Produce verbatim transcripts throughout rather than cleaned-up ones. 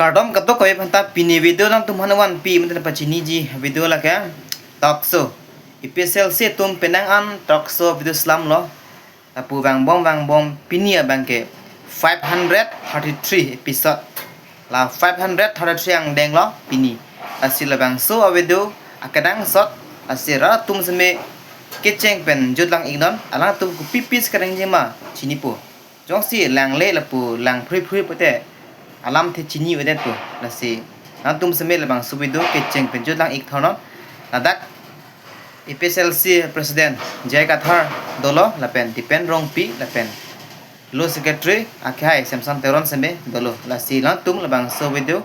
Kardom kadokave aphanta, pini video nangtum aphan vanpi mate pachiniji video lake talk show. A P H L C atum penang an talk show video selamlo. Lapu vangbom vangbom pini abang ke five hundred thirty-three episode. La five hundred thirty-three angdenglo pini. Lasi labangso avideo akenangsot, lasi rat atum seme kecheng pen jutlang iknon, alangtum kopi pis kaningje ma chinipo. Jongsi langle lapu lang phri phri pute alamthe chini udet po. Lasi nangtum seme labangso video kecheng pen jutlang ik thornon. Ladak A P H L C President J I Kathar dolo, lapen Dipen Rongpi, lapen Law Secretary akhai Samson Teron seme dolo. Lasi nangtum labangso video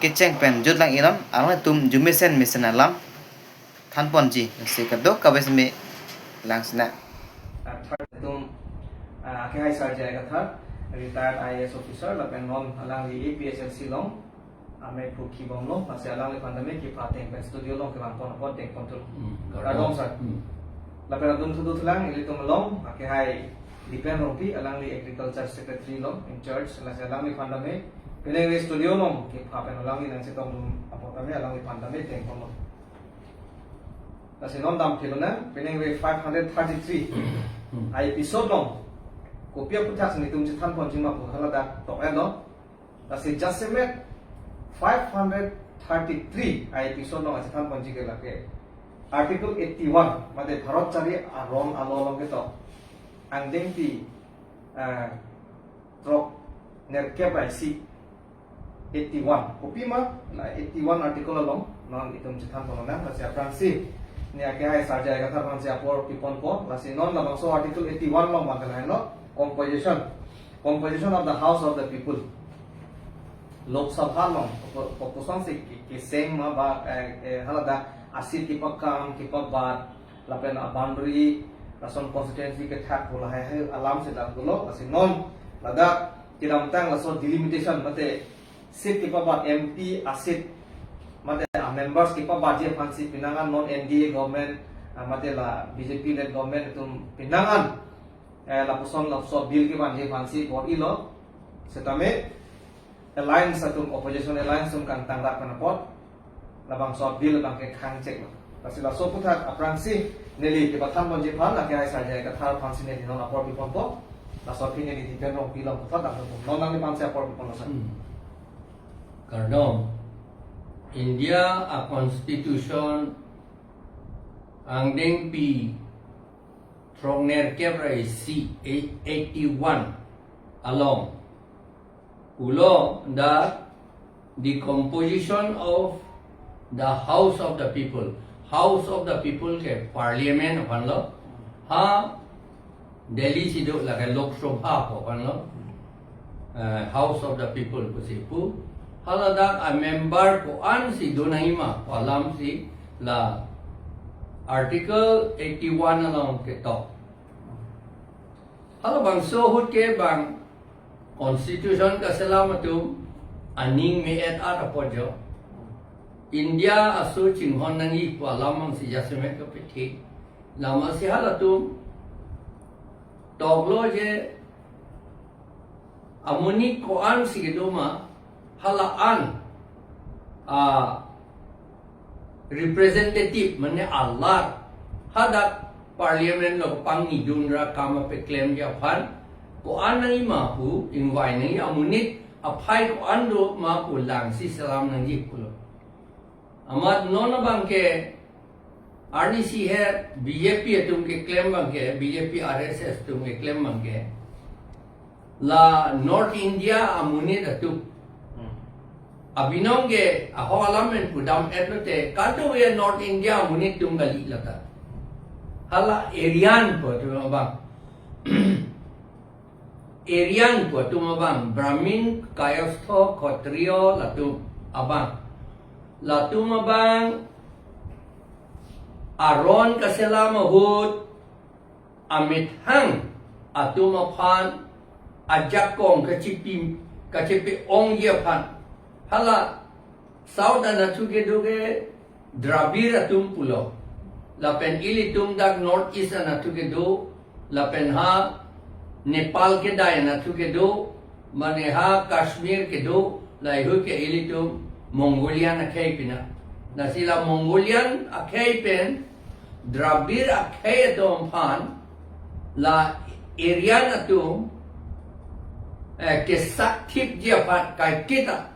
kecheng pen jutlang iknon, alangtum jumesen mesen alam thanponji, lasi kadokave seme langsina. Ah, third atum, ah, akhai Sir J I Kathar, retired I A S officer, lapen non alangli A P H L C along amei phu kibomlo, lasi alangliphan tame kepha ateng pen studio along kevangpon apot dengpon thulo. Hmm, kardom, kardom, sir. Hmm. Lapen atum thudu thulang, ilitum along akhai Dipen Rongpi, alangli Agriculture Secretary along in charge, lasi alangliphan tame penang ave studio along kepha pen alangli nangchetongdun apot tame alangliphan tame dengponlo. Lasi non damphilonang, penang ave five hundred thirty-three Hmm. a-episode along kopi aputhak si nelitum chethanponji ma pu haladak tok-etlo. Lasi jasemet five hundred thirty-three a-episode along chethanponji ke lake Article eighty-one, mate Bharat Chari Aron alo along ketok angdengpi, eh, throknerkep ra isi, eighty-one. Kopi ma, la eighty-one article along non itum chethanponlonang, lasi aphrangsi ne akhai Sir J I Kathar aphansi apor piponpo, lasi non labangso Article eighty-one along abang ke lahenlo, composition, composition of the House of the People. Lok Sabha along ko-, ko-, kosonsi ke-, keseng ma ba, eh, eh, haladak a-seat kepakam kepabat, lapen a-boundary, lason constituency kethak pu lahai hai alam si dak dolo, lasi non ladak kedamtang laso delimitation mate seat kepabat, M P a-seat mate a-members kepabatji aphansi penang an non N D A government, ah, mate la B J P led government atum penang an, eh, lapuson lapuson bill kevanji aphansi bor-ilo, setame alliance atum, opposition alliance atum kangtang rat pen apot labangso bill abang ke khangcheklo. Lasi laso aputhak aphrangsi neli kepathanponji aphan, lake akhai Sir J I Kathar aphansi neli non apor piponpo. Laso aphi neli Dipen Rongpi along puthot, lapen non nangliphansi apor piponlo, sir. Hmm. Kardom. India a-constitution angdengpi throknerkep ra isi, eighty-one along pulo the, the composition of the House of the People. House of the People ke Parliament aphanlo. Ha Delhi si do lake Lok Sabha pu aphanlo. Eh, House of the People pusi pu. Haladak a-member ko-ansi do nangji ma pu alamsi la Article eighty-one along ketok. Halabangso ahut ke bang constitution kaselam atum aning me-et-at apot jo. India aso chinghon nangji pu alam abangsi jasemet kapethe. Lamasi halatum toklo je amonit ko-ansi kedo ma, hala an, ah, representative, mane alar, hadak Parliament along pangnidun ra kam apeklemji aphan ko-an nangji ma pu, ingvai nangji, amonit aphai ko-an do ma pu langsi selam nangji pulo. Amat non abang ke arnisi he B J P atum keklem abang ke, B J P R S S atum keklem abang ke, la North India amonit atum. Hmm. Abinong ke ahok alam pen pudam-etlo te, kadokave North India amonit atum kali lata. Hala Aryan pu atum abang. Aryan pu atum abang, Brahmin, Kayastha, Kshatriya, latum abang. Latum abang aron kaselam ahut amethang atum aphan ajakong kachipi, kachipi-ongji aphan. Hala South anatthu kedo ke Dravid atum pulo. Lapen ilitum dak North East anatthu kedo, lapen ha Nepal kedai anatthu kedo, Mane ha Kashmir kedo laheihui ke ilitum Mongolian akhei pina. Lasi la Mongolian akhei pen Dravid akhei atum aphan la Aryan atum, eh, kesakthipji aphan kaiketa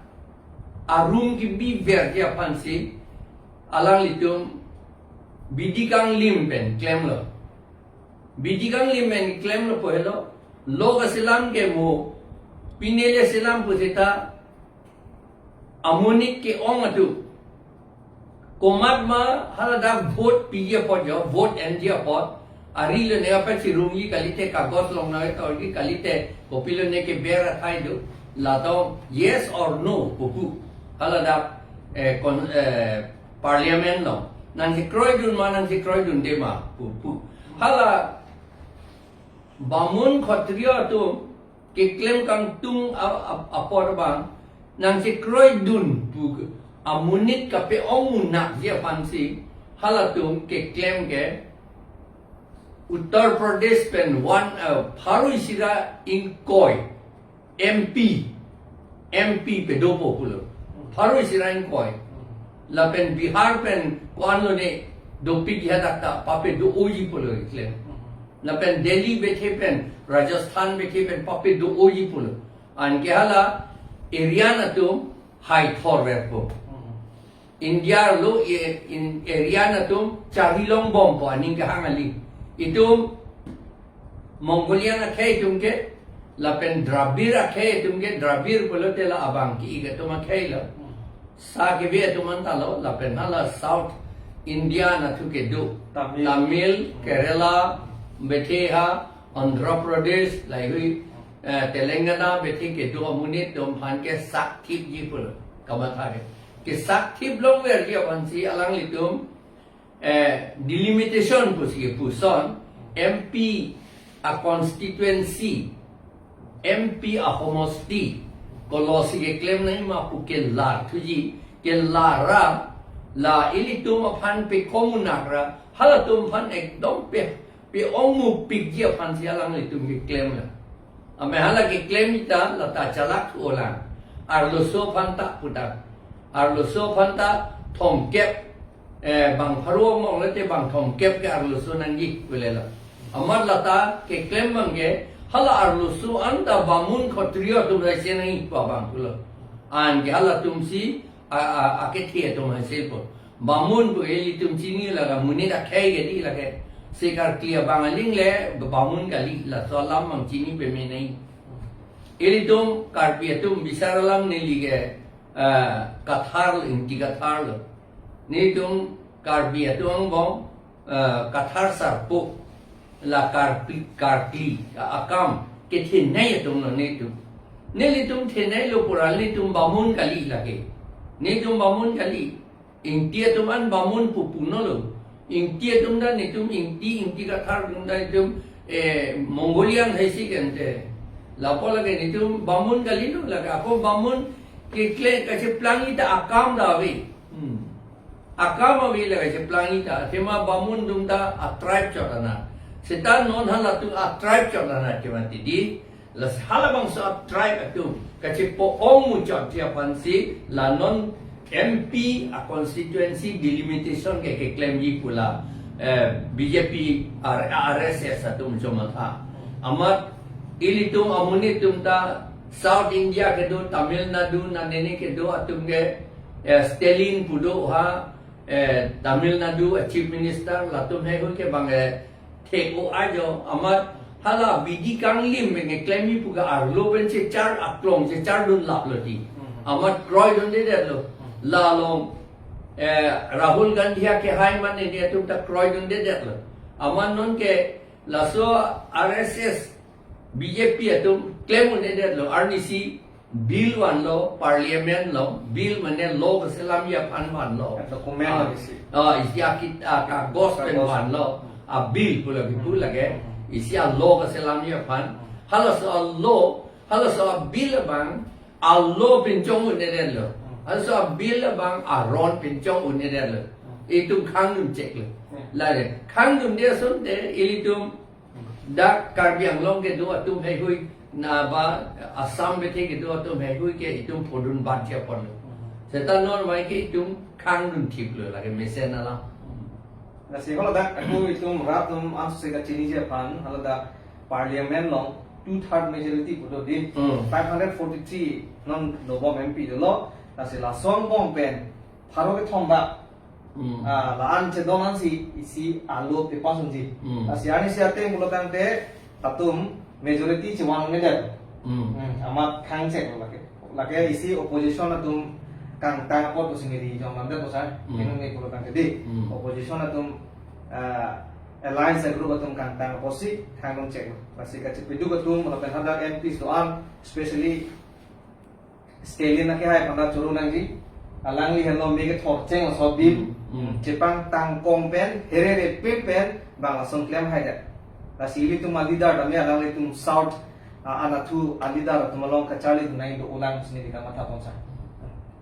arum kebiverji aphansi alanglitum bidi kanglim pen klemlo. Bidi kanglim pen klemlo pu helo, lo kaselam ke mo, pine le selam pu seta, amonit ke-ong atum. Komat ma haladak vote piji apot jo, vote enji apot. Ari lone apa chirungji kalite, kagos longnoi tolji kalite, kopilone keber athai do. Latum yes or no pupu. Haladak, eh, kon-, eh, parliament along. Nangchekroidun ma, nangchekroidunde ma pupu. Hala Bamun Khatriya atum keklem kangtung a-, a-, apor abang, nangchekroidun pu amonit kape-ong munakji aphansi halatum keklem ke Uttar Pradesh pen one, eh, pharo isi ra ingkoi M P, M P pedopo pulo. Pharo isi ra ingkoi. Lapen Bihar pen ko-an lone dopik hadak ta papedo-oji pulo keklem. Lapen Delhi bethe pen, Rajasthan bethe pen papedo-oji pulo. Anke hala Aryan atum hai thorverpo. India arlo e-, in Aryan atum charli longbompo aning kehang kali. Itum Mongolian akhei atum ke, lapen Dravid akhei atum ke, Dravid pulote la abang ke-ik atum akhei lo. Sa keve atum anta lo, lapen hala South India nathu kedo. Tamil. Tamil, Kerala, bethe ha, Andhra Pradesh, laheihui, eh, Telangana bethe kedo amonit atum aphan kesakthipji pulo. Kamatha ke. Kesakthip longverji aphansi alanglitum, eh, delimitation pusi kepuson, M P a constituency, M P a homosti, kolosi keklem nangji ma pu kelar thuji, kelar ra, la ilitum aphan pekhomunak ra, halatum aphan ekdom pe, pe-ong mupikji aphansi alanglitum keklem la. Ame hala keklem ta, lata chalak thu olang. Arloso aphan ta pudak. Arloso aphan ta thomkep, eh, bang pharo mong lote bang thomkep ke arloso nangji pulela. Amat lata keklem abang ke, hala arloso anta Bamun Khatriya atum raise nangji pu abang pulo. Anke halatumsi, a, a, akethe atum hai silpo. Bamun pu ilitum chini lake, monit akhei ke di lake. Se Karkli abang aling le Bamun kali, laso alam abang chini peme nai. Ilitum Karbi atum bisar alam neli ke, eh, Kathar, Ingti Kathar lo. Nelitum Karbi atum angbong, eh, Kathar sarpo, la Karkli, Karkli, a-, akam kethenei atum lo nelitum. Nelitum thenei lo pura nelitum Bamun kali lake. Nelitum Bamun kali. Ingti atum an Bamun pupuno lo. Ingti atum ta nelitum Ingti, Ingti Kathar atum ta nelitum, eh, Mongolian haisi kente. Lapu lake nelitum Bamun kali lo lake. Ako Bamun kekle kacheplangji ta akam ta ave. Hmm. Akam ave lake cheplangji ta. Athema Bamun atum ta a tribe chot anat. Seta non halatum a tribe chot anat kemati di. Lasi halabangso a tribe atum kachepo-ong muchotji aphansi la non M P a constituency delimitation ke keklemji pu la, eh, B J P R-, R S S atum chomatha. Amat ilitum amonit atum ta South India kedo, Tamil Nadu, nanene kedo atum ke, eh, Stalin pu do ha, eh, Tamil Nadu, eh, Chief Minister, latum heihui ke bang, eh, thek-o ajo, amat hala bidi kanglim pen keklemji pu ke arlo pen chechar aklong, chechardun laplo di. Hmm. Amat kroidundedetlo. Hmm. La along, eh, Rahul Gandhi akehai mane nelitum ta kroidundedetlo. Amat non ke laso R S S, B J P atum klemdundedetlo, arnisi bill vanlo, parliament along, bill mane law kaselamji aphan vanlo. Document. Ah, lagisi. Ah, isi akit, ah, kagos pen, kagos, vanlo. Hmm. A bill pu lake, pu lake. Hmm. Isi a law kaselamji aphan. Hmm. Halaso a law, halaso a bill abang, a law pinchongdundedetlo. Hmm. Halaso a bill abang aron pinchongdundedetlo. Hmm. Itum khangdun cheklo. Hmm. Lale, khangdunde asonte, ilitum dak Karbi Anglong kedo atum heihui Naba Assam bethe kedo atum heihui ke itum phodun bat ji apotlo. Seta non mai ke itum khangdun thiplo lake mesen alam. Lasi haladak ako itum rat atum ansi kachiniji aphan haladak parliament along two third majority pu do dei. Hmm. Five hundred forty-three non dobom M P dolo. Lasi laso angbong pen pharo kethom bak. Hmm. Ah, la-an chedon ansi isi alo pepass unji. Hmm. Lasi arnisi ateng pulo tangte latum majority chevan ngedet. Hmm. Hmm, amat khang chek lo lake. Lake isi opposition atum kangtang apot pusi neli jong lamdet pusai. Hmm. Inut ne pulo tangte dei. Hmm. Opposition atum, ah, alliance group atum kangtang apotsi khangdun chek lo. Lasi kachepeduk atum lapen hadak M Ps do-an, especially Stalin akehai aphan ta choro nangji. Alangli henlo me kethor cheng laso bill. Hmm, hmm. Chepangtang kong pen, herere pin pen, bang lason klem haidet. Lasi ilitum aleader tame alanglitum South, ah, anatthu aleader atum along kacharlidun nangji do-olang pusi neli kamatha ponsa.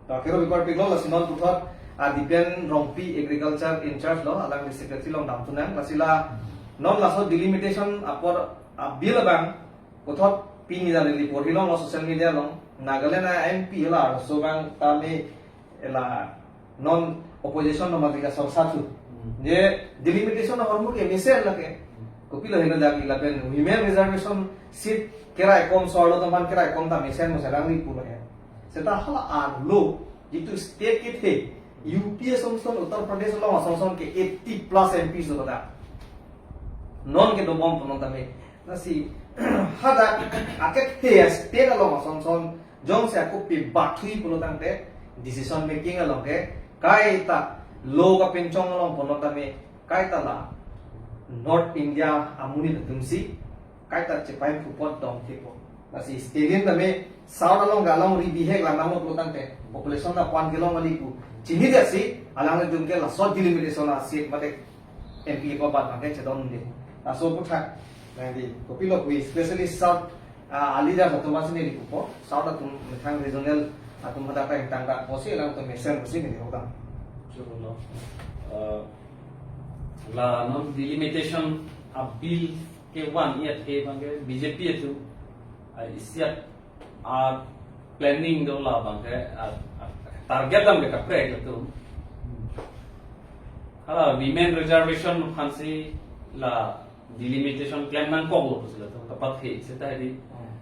To akero bipar piklo lasi non puthot, ah, Dipen Rongpi agriculture in charge lo, alangli secretary along damthu nang, lasi la non laso delimitation apor, ah, bill abang, puthot pini dan neli porhi longlo social media along, Nagaland a-M P la arloso abang tame la non opposition no mati kasorsa thu. Hmm. Je delimitation ahormu ke mesen lake. Kopilo henlo dak lapen women reservation seat keraikom so-arlo atum aphan keraikom ta mesen mo serang ni pulo he. Seta hala arlo jitu state kethe U P asonson, Uttar Pradesh along asonson ke eighty plus M Ps do dak. Non ke dobom punon tame. Lasi hadak akethe state along asonson jongsi ako pebatthui pulo tangte decision making along ke kaita lo kapinchong along punon tame kaita la North India amonit atumsi kaita chepaimphupot dong thepo. Lasi Stalin tame South along galong ri bihek la namo pulo tangte population la kwan kelong kali pu chinidetsi alanglitum ke laso delimitation a seat mate M P pabat abang ke chedon de. Laso aphuthak nangdi kopilo pu especially South, ah, aleader atum aphansi neli pupo. South atum methang regional atum hadak ta ingtang dak pusi alangtum mesen pusi neli hodang. Churlo. Eh, la non delimitation a bill kevan-i athe abang ke B J P atum, ah, isiat a planning do la abang ke, ah, ah, target abang ke kaprek atum. Hala women reservation aphansi la delimitation klem nangkoklo pusi latum kapathe seta di. Hmm.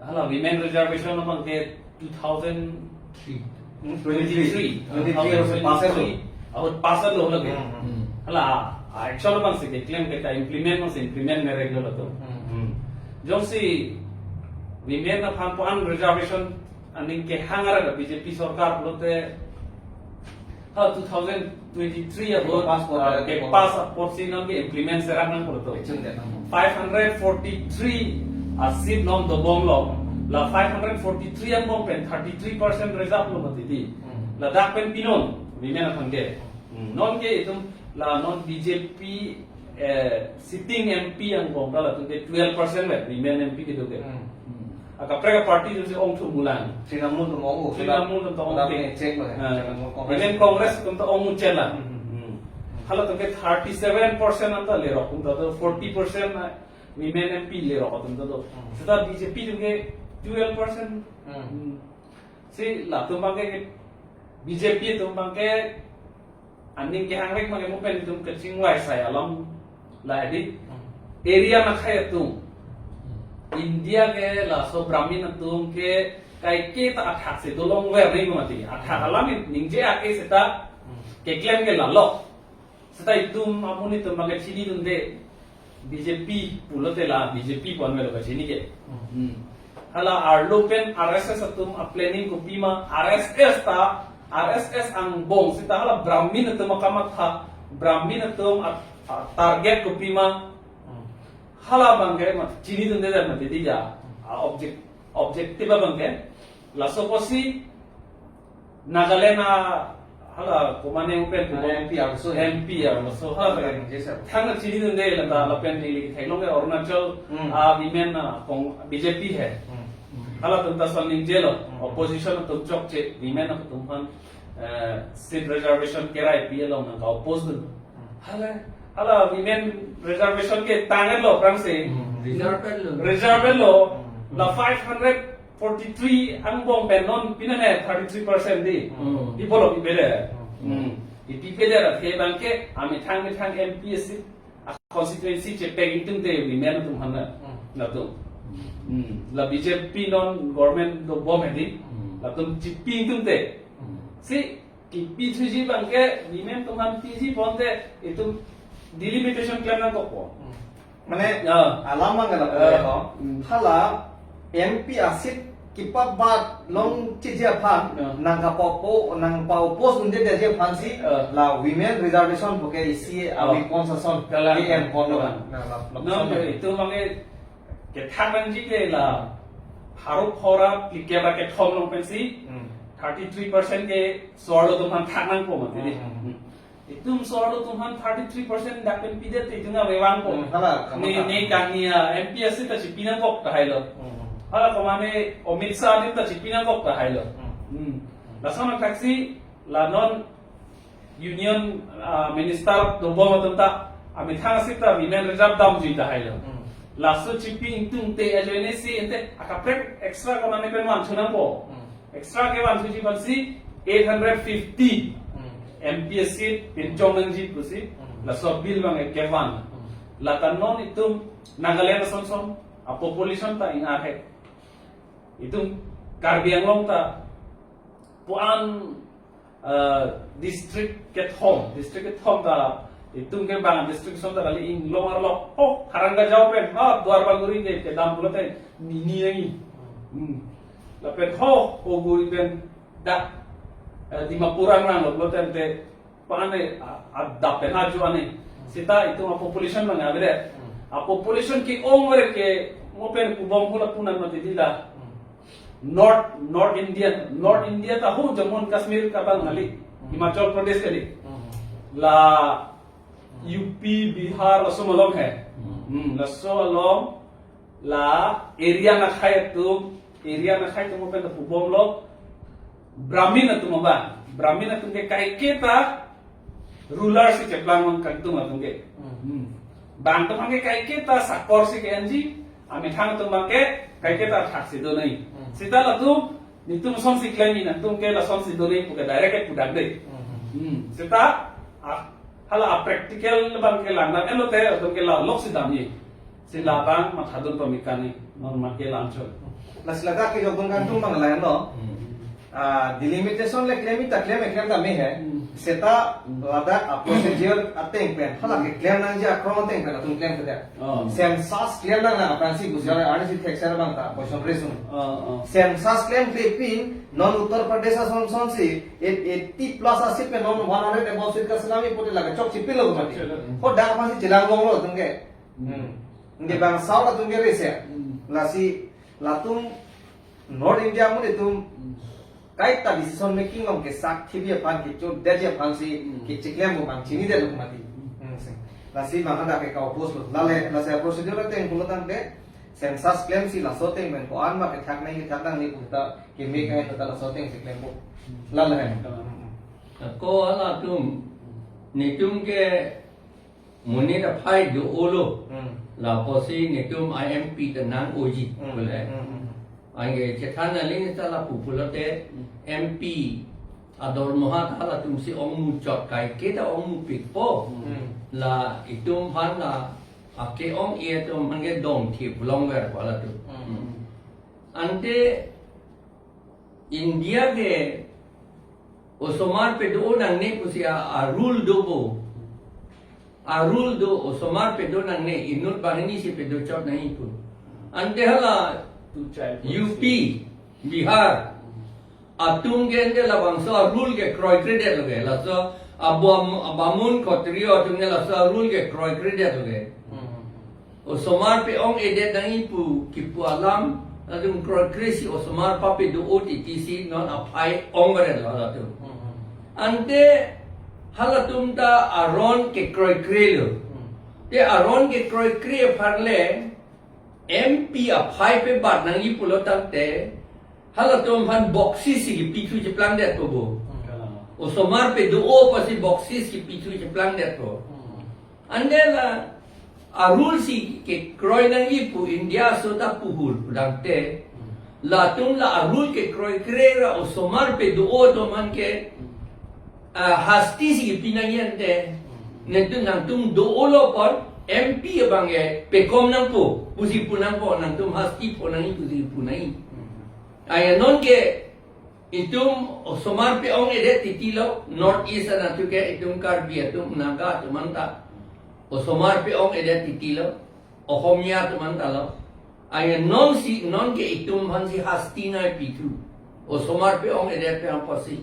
Hala women reservation abang ke two thousand three. Hmm, twenty-three. Twenty-three. Twenty-three ahut pass lo. Ahut pass lo lake. Hmm, hmm. Hmm. Hala, ah, action abangsi keklem ke ta implement abangsi implement merek lo latum. Hmm. Hmm. Jongsi women aphan pu-an reservation aning kehang arat B J P sorkar pulote ha two thousand twenty-three ahut, pass por, ah, ke pass apotsi non ke implement serang nang pulote. Action de nang. Five hundred forty-three a seat non dobomlo. La five hundred forty-three angbong pen thirty-three percent reserve lo mati di. Hmm. Ladak pen pinon women aphan ke. Hmm. Non ke itum la non B J P, eh, sitting M P angbong ta latum ke twelve percent le women M P kedo ke. Hmm. Hmm. Akaprek a party atumsi ongthu mulang. Trinamool atum ong-o. Trinamool atum ta ong-o. Ladak ke check lo ya. Ah. Trinamool Congress. Even Congress atum ta ong-o check la. Hmm. Hmm. Halatum ke thirty-seven percent anta lerok atum ta do, forty percent na women M P lerok atum ta do. Hmm. Seta B J P atum ke twelve percent. Hmm. Hmm. Si latum abang ke B J P atum abang ke aning kehangrek abang ke mo pen itum kachingvai sai along la di. Hmm. Area akhei atum. India ke laso Brahmin atum ke kaike ta athak si dolongver ri mati. Athak alam ningje ake seta, hmm, keklem ke lalo. Seta itum amonit atum abang ke chinidunde B J P pulote la B J P pu-an melo kachini ke. Hmm. Hmm. Hala arlo pen R S S atum a planning kopima, R S S ta, R S S angbong seta hala Brahmin atum akamatha, Brahmin atum a, a target kopima. Hmm. Hala abang ke mat chinidunde mati di ya. A object, objective abang ke. Laso apotsi Nagaland a hala komane open ko, ah, M P arloso. M P arloso hala, hala, hala, yes, sir. Thang chinidunde la ta, hmm, lapen neli theklong ke Arunachal, hmm, a women a kong B J P he. Hmm. Halatum ta son ningjelo, hmm, opposition atum chokche, women atum aphan, eh, seat reservation kerai pi along nangka-oppose dun. Hmm. Hala, hala women reservation ke tanglo aphrangsi. Hmm. Reserve lo. Reserve lo. Hmm. La five hundred forty-three angbong pen non pinane thirty-three percent di. Hmm. Di bolok ipede. Hmm. Ipi pede ra the abangke amethang methang M P seat a constituency chepek ingtungte women atum aphan na. Hmm. Latum. Hmm. La B J P non government dobom hedi. Hmm. Latum chipi ingtungte. Hmm. Si kipi thuji abangke women atum aphan piji ponte itum delimitation klem nangkokpo. Hmm. Mane, ya, alam abang la, eh, ko. Hmm. Hala M P a seat kipabat long chiji aphan, ya, nangkapa-oppose, nangpa-oppose un'edetji aphansi, eh, la women reservation puke isi, oh, awi konsession, kalang, ke M pon lo, kalang, kan. Na, la, la, non, konsession. Itum abangke kethak nangji ke la pharo pharo phlikep ra kethom along pensi, hmm, thirty-three percent ke so-arlo atum aphan thak nangpo mati di. Hmm, hmm, hmm. Itum so-arlo atum aphan thirty-three percent dak pen pidet te itum ave vangpo. Hmm, hala, ne, kamatha. Ne kangni a M P seat ta chipi nangkok tahai lo. Hmm. Hala komane Amit Shah adim ta chipi nangkok tahai lo. Hmm. Hmm. Lason athaksi la non Union, ah, Minister dobom atum ta amethang seat ta women reserve damji tahai lo. Hmm. Laso chipi ingtungte ajoine si ante akaprek extra komane pen vanthu nangpo. Hmm. Extra kevanthuji aphansi eight hundred fifty, hmm, M P seat pinchong nangji pusi, hmm, laso bill abang kevan. Hmm. Lata non itum Nagaland ason ason a population ta ingarhe. Itum Karbi Anglong ta pu-an, eh, district kethom, district kethom ta itum ke bang district ason ta kali inglong arlo. Oh, Harangajao pen, ha, Duar Bagori ke kedam pulote nini lagi. Hmm. Lapen ho, Ogui pen dak, eh, Dimapur angrang lo pulote ante pane, a, adap pen ajo ane. Seta itum a population abang avedet. Hmm. A population ke-ong vere ke mo pen kubom hula punan mati di la. Hmm. North, North India, North India ta ho Jammu and Kashmir ke abang kali. Hmm. Himachal Pradesh kali. Hmm. La U P, Bihar, laso along he. Hmm. Hmm, laso along la Aryan akhai atum, Aryan akhai atum pen ta pubom lo, Brahmin atum abang. Brahmin atum ke kaiketa ruler si cheplang abang kangtung atum ke. Hmm. Hmm. Bang atum abang ke kaiketa sakor si ke-enji, amethang atum abang ke kaiketa thak si do nai. Hmm. Seta latum, netum ason si klem nangji, nangtum ke lason si do nai pu ke direct ke pudak de. Hmm. Hmm. Seta, ah, hala a practical abang ke langdam, elo te, atum ke la lok si damji. Si labang mathadun pamikani, non ma ke langchon. Lasi ladak kejokdun kangtung abang lahenlo. Hmm. Ah, delimitation le klem ta klem, klem ta me he. Hmm. Seta, hmm, ladak a procedure ateng pen, hala keklem nangji akrong ateng pen atum klemkledet. Oh. Census klem nang nang aphrangsi gujar arnisi thekser abang ta question raise un. Oh, oh. Census klemkle pin, non Uttar Pradesh ason ason si, eight-, eighty plus a seat pen non one hundred above seat kaselam ipote lake chokche pilo mati. Chalo. Ho dak aphansi chelang longlo atum ke. Hmm. Nge bang South atum ke rese. Hmm. Lasi latum North India amonit atum, hmm, kaita decision making along kesak thibi aphan kechodetji aphansi, hmm, kecheklem abang chinidetlo mati. Hmm. Hmm, si. Lasi bang hadak ke ka-oppose lo. Lale, lasi procedure ateng pulo tangte, census klemsi laso ateng pen ko-an ma kethak nang, kethak nangne pu ta keme kain ta laso ateng si klempo. Hmm. Lale. Hmm. Ko halatum, netum ke monit aphai do-olo. Hmm. Lapusi netum a M P ta nang-oji, hmm, pule. Hmm, hmm, hmm. Anke chethan aling ta lapu pulote, hmm, M P adormoha ta halatum si ong muchot kaiketa ong mupikpo. Hmm. La itum aphan la ake-ong-e atum aphan ke dongthip longver pu halatum. Hmm. Hmm. Ante India ke osomar pedo nangne pusi a, a rule do bo. A rule do osomar pedo nangne, inut banghini si pedo chot nangji pu. Ante hala two child policy. U P, Bihar atum ke ante labangso a rule ke kroikredetlo ke. Laso abam-, abamun khotrio atum ke laso a rule ke kroikredetlo ke. Hmm. Osomar pe-ong-edet nangji pu kipu alam, latum kroikre si osomar papedo-o titi si non aphai ongveret lo halatum. Hmm. Ante halatum ta aron kekroikre lo. Hmm. Te aron kekroikre aphan le M P aphai pebat nangji pulo tangte, halatum aphan boxes si kipithu cheplangdetpo bo. Hmm. Osomar pedo-o pusi boxes kipithu cheplangdetpo. Hmm. Ante la A rule si kekroi nangji pu India aso ta puhur pudangte, latum la a rule kekroi kre ra osomar pe do-o atum aphan ke, ah, hasti si kepi nangji ante, netum nangtum do-o lo apot M P abang ke pekom nangpo, pusi pu nangpo, nangtum hasti po nangji pusi pu nangji. Aya non ke itum osomar pe-ong-edet titi lo, North East anatthu ke itum Karbi atum, Naga atum anta osomar pe-ong-edet titi lo, Ohomia atum anta lo. Aya non si, non ke itum aphan si hasti nangpi thu. Osomar pe-ong-edet pen apotsi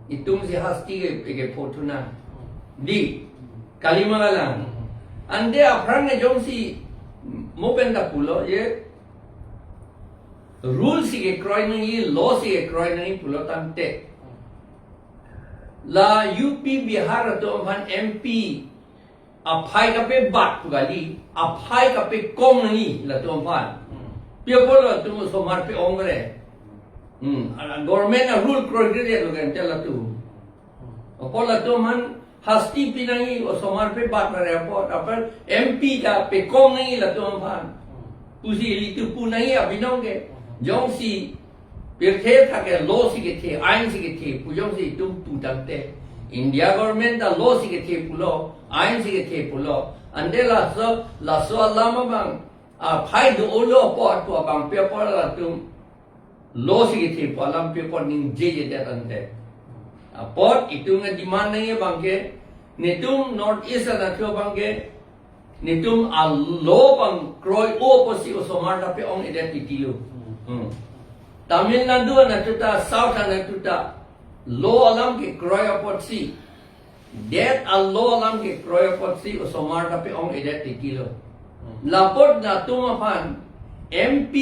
itum si hasti ke, ke pho thu nang. Dei, kali ma kalang. Ante aphrang ke jongsi mo pen ta pulo, ye rule si kekroi nangji, law si kekroi nangji pulo tangte, la U P Bihar atum aphan M P aphai kapebat pu kali, aphai kapekom nangji latum aphan. Pi apot latum osomar pe-ong re. Hmm, ala government a rule kroi kre lo kan te latum. Apot latum aphan hasti pi nangji, osomar pebat re apot, apot M P ta pekom nangji latum aphan pusi ilitum pu nangji abinong ke. Jongsi pirthe thak ke law si kethe, ain si kethe pu jongsi itum pu tangte, India government ta law si kethe pulo, ain si kethe pulo. Ante laso, laso alam abang, aphai do-o lo apot pu abang pi apot latum law si kethe pu alam pi apot ningjejedet ante. Apot itum ke demand nangji abang ke, netum North East anatthu abang ke, netum a law abang kroi-o apotsi osomar ta pe-ong-edet titi lo. Hmm. Tamil Nadu anatthu ta, South anatthu ta, law alam kekroi apotsi, det a law alam kekroi apotsi osomar ta pe-ong-edet titi lo. Hmm. Lapot latum aphan M P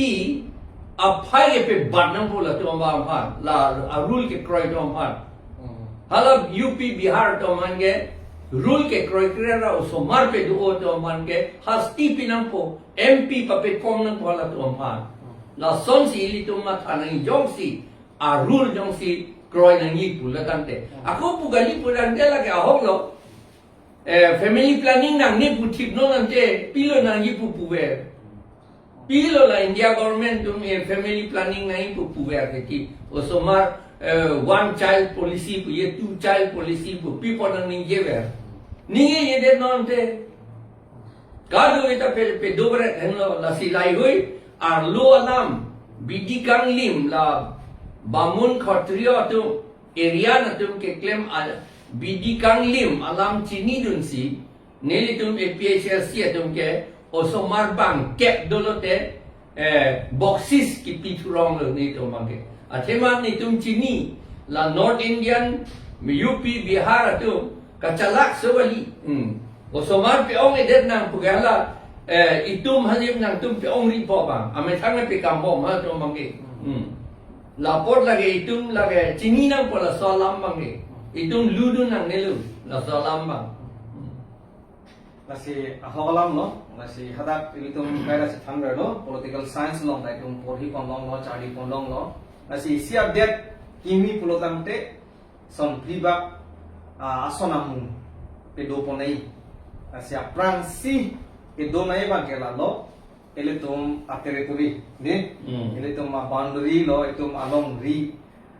aphai kepebat nangpo latum abang aphan, la a rule kekroi atum aphan. Hmm. Hala U P Bihar atum aphan ke rule kekroi kre ra osomar pe do-o atum aphan ke hasti pi nangpo, M P papekom nangpo halatum aphan. Hmm. Lasonsi ilitum matha nangji, jongsi a rule jongsi kroi nangji pulo tangte. Hmm. Ako pu kali pudangte lake ahok lo. Eh, family planning nangne pu thip non ante, pilo nangji pu puver. Pilo la India government atum, eh, family planning nangji pu puver ke ti. Osomar, eh, one child policy pu, ye two child policy pu, pi apot nangningjever? Ningjejedet non ante. Kadokave ta pe, pedobret henlo, lasi laheihui arlo alam, bidi kanglim, la Bamun Khattriya atum, Aryan atum keklem a bidi kanglim alam chinidunsi, nelitum A P H L C atum ke osomar bangkep dolote, eh, boksis kipi thurong lo netum abang ke. Athema netum chini, la North Indian, U P, Bihar atum kachalak so kali. Hmm. Osomar pe-ong-edet nang pu ke hala, eh, itum halim nangtum pe-ongri po abang. Amethang pe kam bom halatum abang ke. Hmm. Lapot lake itum lake chini nangpo laso alam abang ke. Itum lutdun nangne lo laso alam abang. Hmm. Lasi ahok alam lo, lasi hadak ilitum kaike lasi thangra lo, political science along ta itum porhi pon longlo, charli pon longlo. Lasi isi update kimi pulo tangte, somplibak, ah, ason amu pedo pon nai. Lasi aphrangsi pedo nai abang ke lalo, ilitum a territory, dei? Hmm. Ilitum a boundary lo, itum alongri,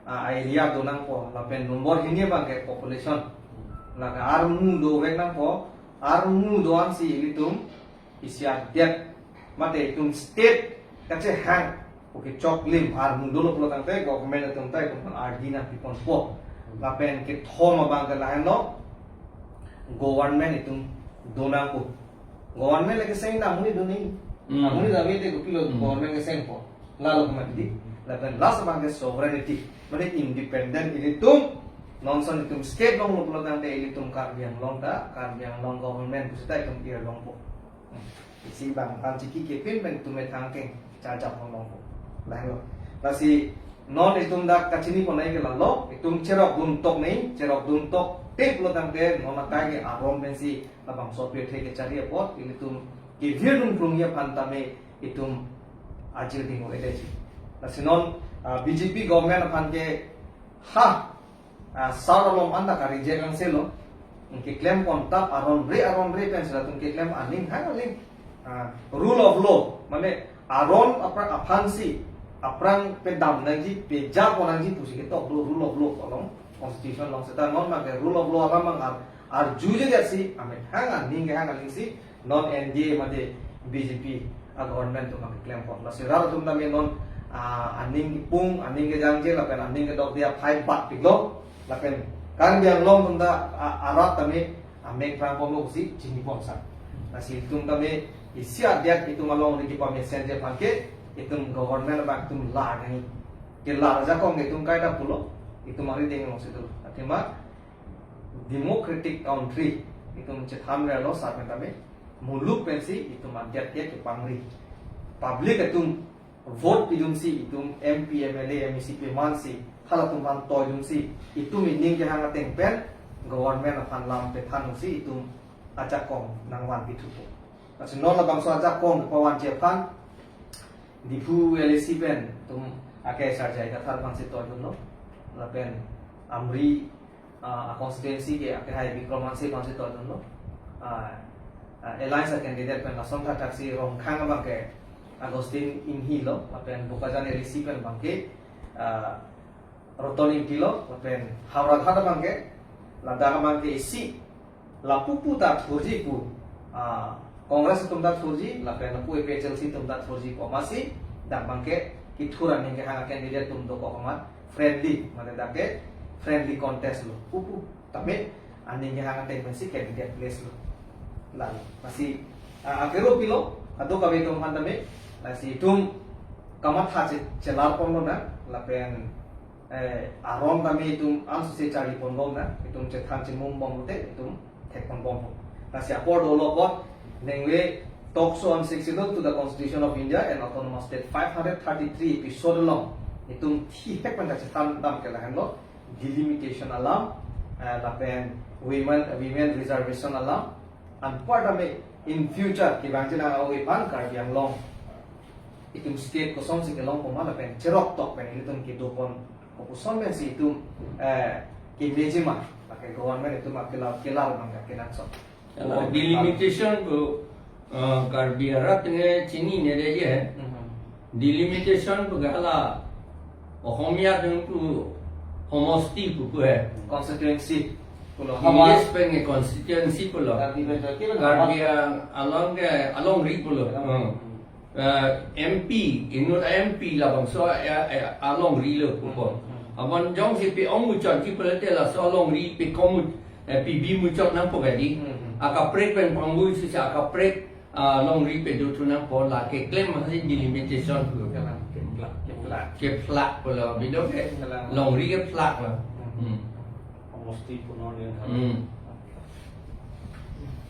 ah, area do nangpo, lapen nombor hini abang ke population. Lake armu dovek nangpo, armu do-ansi ilitum isi update, mate itum state kachehang, oke, choklim armu dolo pulo tangte government atum ta itum aphan ardi nangpi ponpo. Lapen kethom abang ke lahenlo, government itum do nangpo. Government lake seng na amonit do nangji. Hmm. Amonit ave te kopilo, hmm, government ke sengpo. Lalo komat di. Lapen last abang ke sovereignty. Mane independent ilitum, nonson itum state longlo pulo tangte ilitum Karbi Anglong ta, Karbi Anglong government pusita itum ir longpo. Hmm. Isi abang aphan chiki kepin pen itum methang keng charjap pon longpo. Lahenlo. Lasi non itum dak kachini pon nai ke lalo, itum cherokdun tok nai, cherokdun tokte pulo tangte non akai ke arom pensi labangso apirthe kechari apot, ilitum kevirdun krungji aphan tame itum ajir ding-o-edet ji. Lasi non, ah, B J P government aphan ke ha, ah, South along anta ka-reject angse lo. Keklem kontap aron re aron re pensi latum keklem aning hang aling. Ah, rule of law, mane aron apra-, aphansi aphrang pedam nangji, peja pon nangji pusi ketok do rule of law along, constitution along. Seta non abangke rule of law alam abang ar-, arjuje jatsi, amethang aning kehang alingsi non N D A mate B J P a-government atum abang keklem pon. Lasi rat atum tame non, ah, aning kipung, aning kejangje, lapen aning kedokde aphai bat piklo, lapen Karbi Anglong atum ta, ah, arat tame amek phrang ponlo pusi chini pon sa. Lasi itum tame isi adet itum alongri kepamesenji aphan ke itum government abang itum lar nangji. Kelar ajakong itum kaita pulo, itum arideng alongsi do. Athema democratic country itum chethan relo sa pen tame, muluk pensi itum adet ke kepangri. Public atum vote pidunsi itum M P, M L A, M A C pemansi halatum aphan toidunsi itum ining kehang ateng pen government aphan lam pethan dunsi itum ajakong nangvan pithupo. Lasi non labangso ajakong kepavanji aphan Diphu L A C pen itum ake Sarjai Kathar aphansi toidunlo. Lapen Amri, ah, constituency ke ake hai Bikram Hanse aphansi toidunlo. Ah, ah, alliance a-candidate pen lason thakthaksi Rongkhang abangke Augustine Enghee lo, lapen Bokajan L A C pen abangke, ah, Roton Ingti lo, lapen Howraghat abangke, ladak abangke isi lapu pu ta thurji pu, ah, Congress atum ta thurji, lapen lapu A P H L C atum ta thurji pu amatsi, dak abangke kethur aning kehang a-candidate atum dokok amat friendly, mane dak ke friendly contest lo, pu pu. Tame aning kehang ateng pensi candidate place lo. Lalo. Lasi, ah, akero pilo, kadokave atum aphan tame, lasi itum kamatha che-, chelar ponlonang, lapen, eh, aron tame itum ansose charli ponbomnang, itum chethan chemum bom te, itum thek ponbompo. Lasi apor dolo apot, ningve talk show on Sixth Schedule to the Constitution of India and Autonomous State five hundred thirty-three episode along, itum thihek pen kachethan dam ke lahenlo, delimitation alam, eh, lapen women, women reservation alam, anpar tame in future kevangji nang awi aphan Karbi Anglong itum state kosonsi kelong poma lapen cherok tok pen ilitum kedo pon kopuson pensi itum, eh, kemeji ma, lake government itum akelar, kelar mangga kenangsot. Kalau delimitation pu, eh, Karbi arat nge chinine dei je. Mhm. Delimitation pu hala Ohomia atum pu homosti pu pu he. Constituency pulo. English pen nge constituency pulo. Karbi pen to kilo Karbi a-, along ke, alongri pulo. Along. Hmm. Eh, M P, inut M P labangso, eh, eh, alongri lo pu pu. Hmm. Abang jongsi pe-ong muchotji pulote laso alongri pe-kom mu-, eh, pibi muchot nangpo kadi. Hmm. Akaprek pen pangbu sisa akaprek, ah, longri pedo thu nangpo, lake keklem masi delimitation pu. Keplak, keplak, keplak. Keplak pulo, bidok ke. Keplak. Longri keplak lo. Hmm. Hmm. Homosti punon yang Hmm.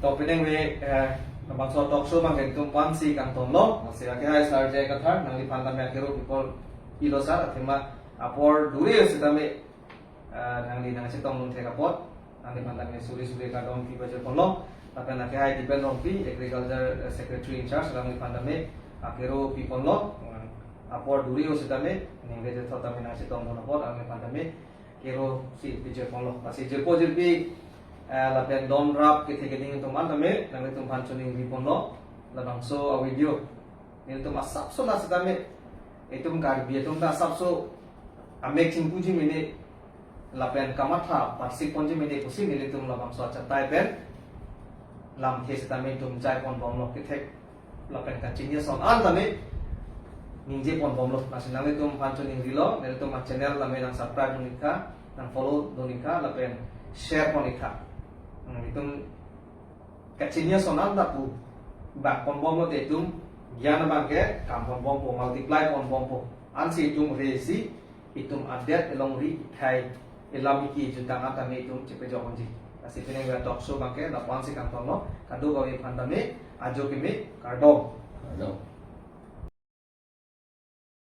To peningve, eh, labangso talk show abangke itum aphansi kangtonlo. Lasi ake hai Sarjai Kathar, nangliphan tame akero pipon pilo sir, athema apor dure setame, eh, nangli nangchetong lun thek apot, nangliphan tame suri suri kardom pipajir ponlo. Lapen ake hai Dipen Rongpi, Agriculture, eh, Secretary in charge, nangliphan tame akero piponlo. Apor dure setame, ningve jethot tame nangchetong lun apot, nangliphan tame kero si pijir ponlo. Lasi jirpo jirpi, eh, lapen don rap kethe keding atum an tame, nanglitum aphan choningri ponlo. Labangso a-video nelitum asapso na setame, itum Karbi atum ta asapso amek chingpuji mene, lapen kamatha parsik ponji mene pusi nelitum labangso achatai pen lamthe setame itum jai ponbomlo, kethek lapen kachini ason an tame ningje ponbomlo. Lasi nanglitum aphan choningrilo, nelitum a-channel tame nang subscribe dun-ik tha, nang follow dun-ik tha, lapen share pon-ik tha. Hmm, itum kachini ason an ta pu bak ponbomlo te itum gyan abangke kam ponbompo, multiply ponbompo. Ansi itum resi itum adet alongri ikhai, ilam iki jutang an tame itum chepejok unji. Lasi peningve talk show abangke lapu-ansi kangtonlo, kadokave aphan tame ajo keme, kardom. Kardom.